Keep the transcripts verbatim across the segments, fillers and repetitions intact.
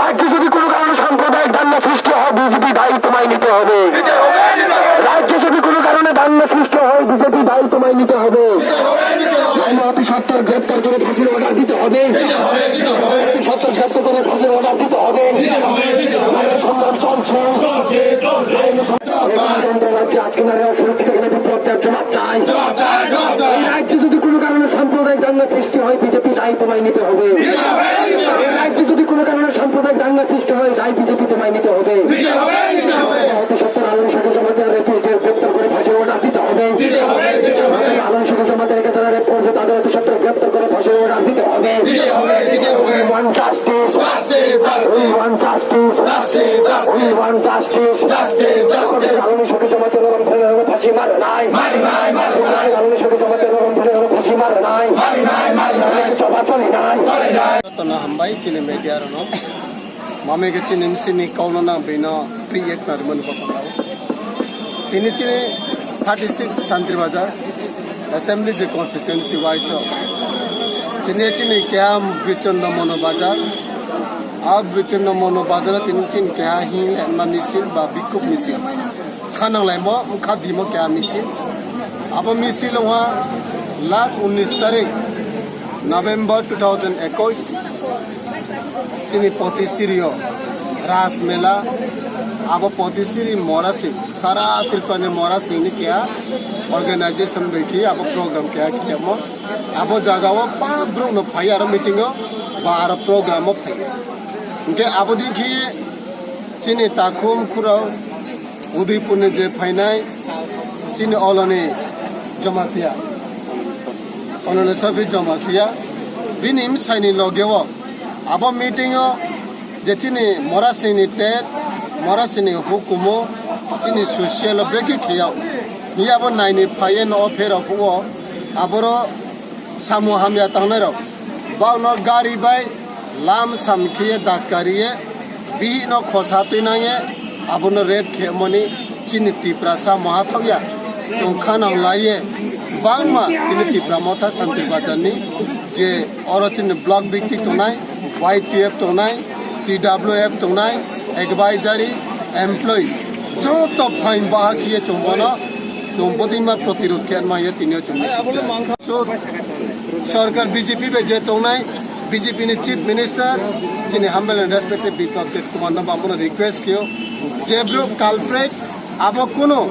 রাজ্যে যদি কোনো কারণে সাম্প্রদায়িক দাঙ্গা সৃষ্টি হয়, বিজেপি দায়ী তোমায় নিতে হবে। রাজ্যে যদি কোনো কারণে দাঙ্গা সৃষ্টি হয়, বিজেপি দায়ী তোমায় নিতে হবে। নাইলে অতি সত্বর গ্রেপ্তার করে ফাঁসির অর্ডার দিতে হবে। অতি সত্বর গ্রেপ্তার করে ফাঁসির অর্ডার দিতে হবে। নাইলে সংগ্রাম চলছে। রাজ্যে আজকে নারীরা সুরক্ষিত কেন? বিপ্লব দেব জবাব চাই। এই রাজ্যে যদি কোনো কারণে সাম্প্রদায়িক দাঙ্গা সৃষ্টি হয়, বিজেপি দায়ী তোমায় নিতে হবে। এই রাজ্যে যদি কোনো কারণে সাম্প্রদায়িক দাঙ্গা সৃষ্টি হয়, দায়ী বিজেপি তোমায় নিতে হবে। অতি সত্বর আলম শেখ জমাতিয়া রেপিস্টদের গ্রেপ্তার করে ফাঁসির অর্ডার দিতে হবে। আলম শেখ জমাতিয়া যারা রেপ করছে, তাদের অতি সত্বর গ্রেপ্তার করে ফাঁসির অর্ডার দিতে হবে। We want justice. We want justice. We want justice. Alam শেখ জমাতিয়া নরম ফেলে ফাঁসি মার নাই। আলম শেখ জমাতিয়া নরম ফেলে ফাঁসি মার নাই। চলাচলি নাই। Jotono hambai chini media rokno. Mami ke chini M C ni kau no nang bino pre-act na rimani bokong kau. Tini chini thirty six Santri Bazar Assembly je constituency wise o. Tini chini keha Bichonno Mono Bazar. A Bichonno Mono Bazar tini chini keha hin ma misil ba bikhuk misil. Khanang laimo, kha dimo keha misil. Abo misil wngkha last unnish tarik November two thousand ekush. Chini Potisiri o Ras Mela, abo Potisiri Morasing, sara Tripura ni Morasing ni keha organization bai khe abo program keha khiyamo. Abo jaga o pa brok no phai aro meeting o ba aro program o phai. Hingke abo din khe chini takhum khurao Udaipur ni je phainai chini oloni Jamatia, oloni Sabi Jamatia, bini msaini loge o abo meeting o je chini Morasing ni tet, Morasing ni hukumu, chini social o beki kheyao. Ni abo naini phaiye no o phero phuo, aboro samo hamya tangnai rok. Bauno gari bai lam sam khiye dakkariye, bihik no khosa twi nangye, abono rape khemoni chini Tiprasa moha thokya. Chwng khanang laiye, bangma tini Tipra Motha Santir Bazar ni je oro chini block biktik tongnai, Y T F tongnai, T W F tongnai, advisory, employee, joto phain bahak hiye chwng bono, chwng bodima protirod khe ma ye tini o chwng ni sikha. So, sorkar B J P bai je tongnai, B J P ni Chief Minister, chini humble and respected Biplab Deb Kumar no bangbono request khayo, je bro culprit, abo kuno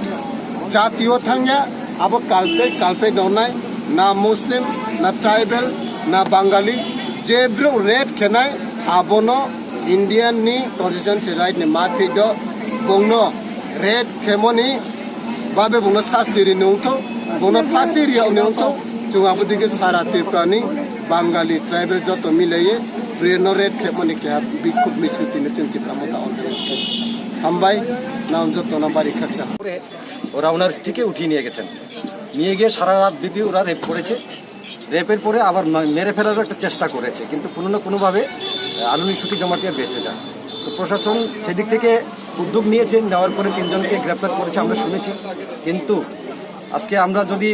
jati o thangya, abo culprit, culprit tongnai, na Muslim, na tribal, na Bangali, je bro rape khenai, abono Indian ni constitution se right ni ma phi do, bongno rape khemoni babe bongno sasti ri nungtho, bongno phasi ri nungtho, chwng abo dike sara Tripura ni Bangali tribal joto milaiye, bri no rape khemoni keha bikhuk misil tini chwng Tipra Motha organize khe. Hambai, naom joto na bari khaksa. ওরা ওনার স্ত্রীকে উঠিয়ে নিয়ে গেছেন, নিয়ে গিয়ে সারা রাত ব্যাপী ওরা রেপ করেছে। রেপের পরে আবার মা-, মেরে ফেলারও একটা চেষ্টা করেছে, কিন্তু কোনো না কোনোভাবে, আহ, আলুনি সুখী জমাতিয়া বেঁচে যায়। তো প্রশাসন সেদিক থেকে উদ্যোগ নিয়েছে, নেওয়ার পরে তিনজনকে গ্রেপ্তার করেছে, আমরা শুনেছি। কিন্তু আজকে আমরা যদি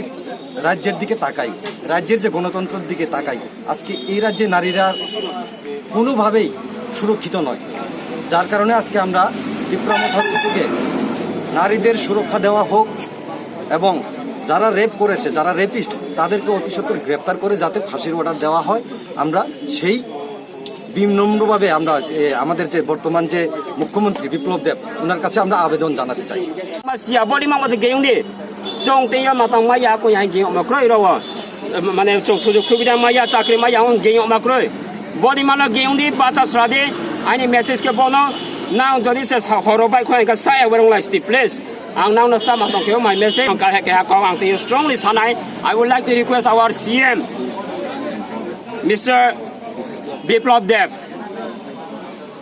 রাজ্যের দিকে তাকাই, রাজ্যের যে গণতন্ত্রের দিকে তাকাই, আজকে এই রাজ্যে নারীরা কোনোভাবেই সুরক্ষিত নয়, যার কারণে আজকে আমরা ত্রিপুরা মথা থেকে নারীদের সুরক্ষা দেওয়া হোক এবং যারা রেপ করেছে, যারা রেপিস্ট, তাদেরকে অতি সত্বর গ্রেপ্তার করে যাতে ফাঁসির অর্ডার দেওয়া হয়, আমরা সেই বিনম্রভাবে আমরা, এ, আমাদের যে বর্তমান যে মুখ্যমন্ত্রী বিপ্লব দেব, ওনার কাছে আমরা আবেদন জানাতে চাই। Siya body ma masa geyong di. Chong te ya matang ma ya ko ya geyong ma kroi ro. Mane chong sujug subida ma ya, chakri ma ya, on geyong ma kroi. Body ma no geyong di, bacha sra di. Ani message ke bono. Nang jodi se sa horo bai khoi ka sa ya werong lai sti, please. Ang nang no sa matang ke my message. Ang ka he ke ha ko ang te strongly sanai. I would like to request our C M, Mister Biplab Deb.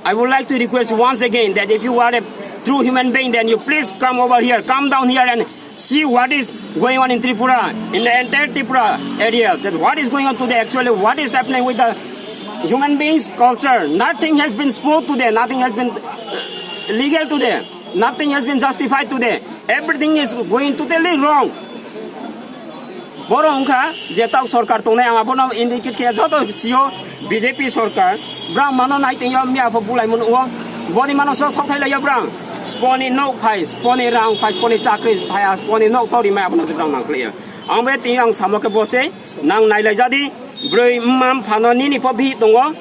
I would like to request once again that if you are a true human being, then you please come over here, come down here and see what is going on in Tripura, in the entire Tripura area, that what is going on today, actually what is happening with the human beings culture. Nothing has been spoke today, nothing has been, uh, legal today, nothing has been justified today. Everything is going totally wrong. Borok wngkha je tak sorkar tongnai, ang abono indicate khe joto sio B J P sorkar. Brang mano nai tengyo miya pho bulai mun o. Boni mano so sok thai laiya brang. Sponi nok phai, sponi rang phai, sponi chakri phai, sponi nok tori mai abono brang nang khlaiya. Ang be tengyo ang samo khe bose nang nai lai jadi. Broi mam phano nini pho bihik tongo,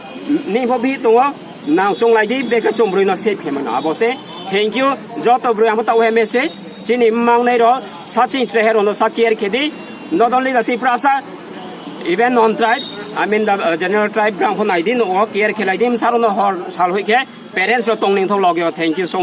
nini pho bihik tongo. Nang chunglai di, beke chumbrui no save khe mano. Abo se, thank you. Joto broi ang tao he message. Chini mang nai ro, sa chini tre hero no sa care khe di. Not only the Tiprasa, even non tribe, I mean the uh, general tribe brang pho nai di no care khe lai di, saro no hor sal hoi khe. Parents ro tong ning thok logyo. Thank you so much.